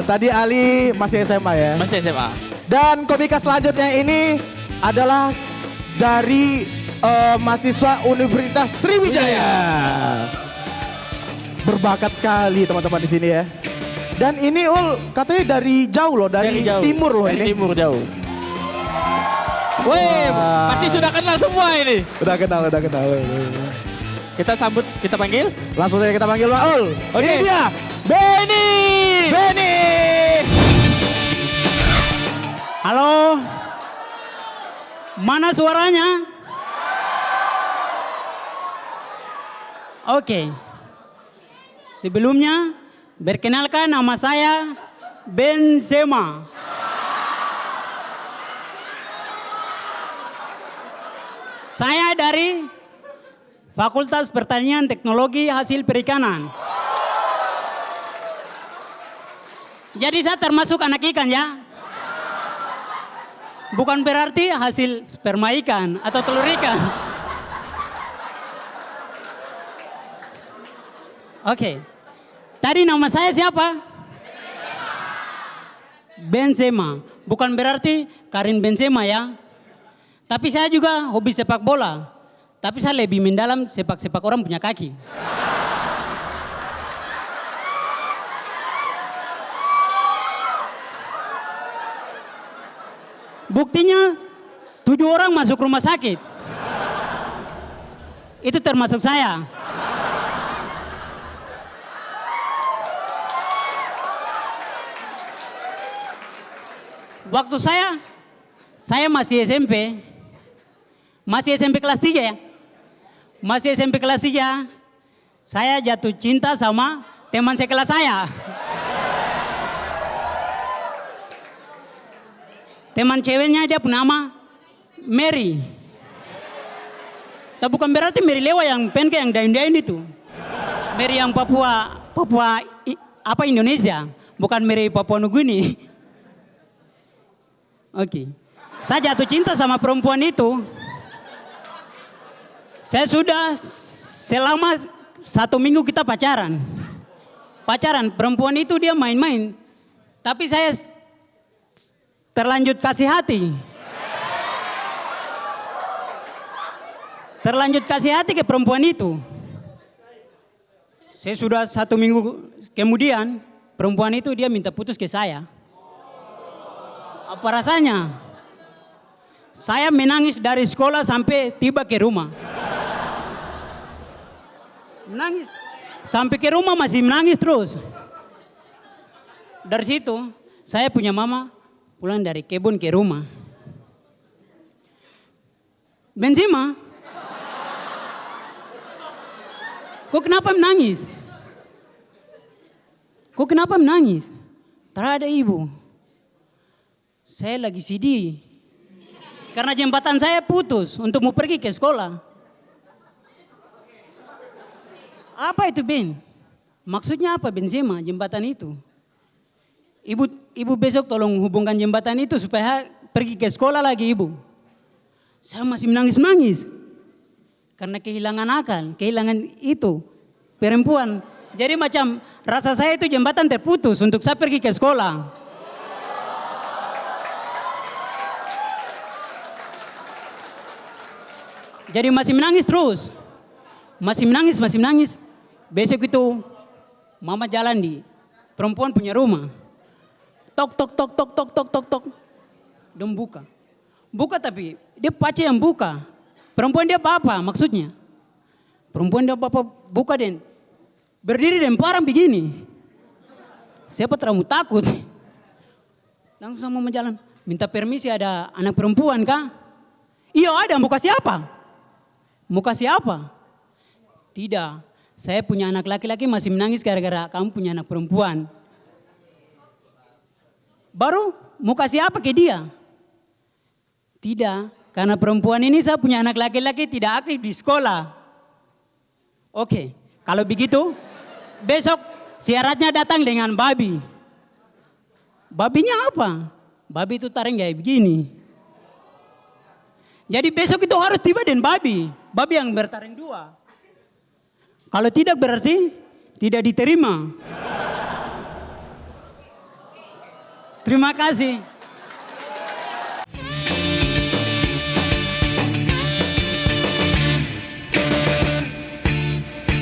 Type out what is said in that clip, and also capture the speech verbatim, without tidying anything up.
Tadi Ali masih S M A ya? Masih S M A. Dan komika selanjutnya ini adalah dari eh, mahasiswa Universitas Sriwijaya. Berbakat sekali teman-teman di sini ya. Dan ini Ul katanya dari jauh loh, dari, dari jauh. Timur loh dari ini. Timur jauh. Weh, pasti sudah kenal semua ini. Udah kenal, udah kenal. Kita sambut, kita panggil. Langsung saja kita panggil Pak Ul. Oke. Ini dia, Benny. Benny. Halo. Mana suaranya? Oke. Sebelumnya, perkenalkan, nama saya Benzema. Saya dari Fakultas Pertanian Teknologi Hasil Perikanan. Jadi saya termasuk anak ikan ya. Bukan berarti hasil sperma ikan atau telur ikan. Oke. Tadi nama saya siapa? Benzema. Bukan berarti Karim Benzema ya. Tapi saya juga hobi sepak bola. Tapi saya lebih mendalam sepak-sepak orang punya kaki. Buktinya, tujuh orang masuk rumah sakit. Itu termasuk saya. Waktu saya, saya masih S M P, masih S M P kelas tiga ya. Masih S M P kelas tiga, saya jatuh cinta sama teman sekelas saya. Teman ceweknya dia pun nama Mary. Tapi bukan berarti Mary Lewa yang penke yang dain-dain itu. Mary yang Papua, Papua i- apa Indonesia, bukan Mary Papua Nugini. Oke. Saya jatuh cinta sama perempuan itu. Saya sudah selama satu minggu kita pacaran. Pacaran, perempuan itu dia main-main. Tapi saya terlanjut kasih hati. Terlanjut kasih hati ke perempuan itu. Saya sudah satu minggu kemudian, perempuan itu dia minta putus ke saya. Apa rasanya? Saya menangis dari sekolah sampai tiba ke rumah. Menangis. Sampai ke rumah masih menangis terus. Dari situ, saya punya mama pulang dari kebun ke rumah. Benzema, kau kenapa menangis? Kau kenapa menangis? Tidak ada ibu. Saya lagi sedih. Karena jembatan saya putus untuk mau pergi ke sekolah. Apa itu Ben? Maksudnya apa Benzema jembatan itu? Ibu, ibu besok tolong hubungkan jembatan itu supaya pergi ke sekolah lagi ibu. Saya masih menangis-nangis. Karena kehilangan akal, kehilangan itu. Perempuan. Jadi macam rasa saya itu jembatan terputus untuk saya pergi ke sekolah. Jadi masih menangis terus. Masih menangis, masih menangis. Besok itu mama jalan di perempuan punya rumah. Tok, tok, tok, tok, tok, tok, tok, tok. Dong buka. Buka tapi dia pace yang buka. Perempuan dia apa maksudnya? Perempuan dia apa buka dan berdiri dan parang begini. Siapa teramu takut? Langsung sama mama jalan. Minta permisi ada anak perempuan kah? Iya ada, mau kasih apa? Mau kasih apa? Tidak, saya punya anak laki-laki masih menangis gara-gara kamu punya anak perempuan. Baru mau kasih apa ke dia? Tidak, karena perempuan ini saya punya anak laki-laki tidak aktif di sekolah. Oke, kalau begitu besok syaratnya datang dengan babi. Babinya apa? Babi itu taring kayak begini. Jadi besok itu harus tiba dengan babi. Babi yang bertaring dua. Kalau tidak berarti tidak diterima. Terima kasih.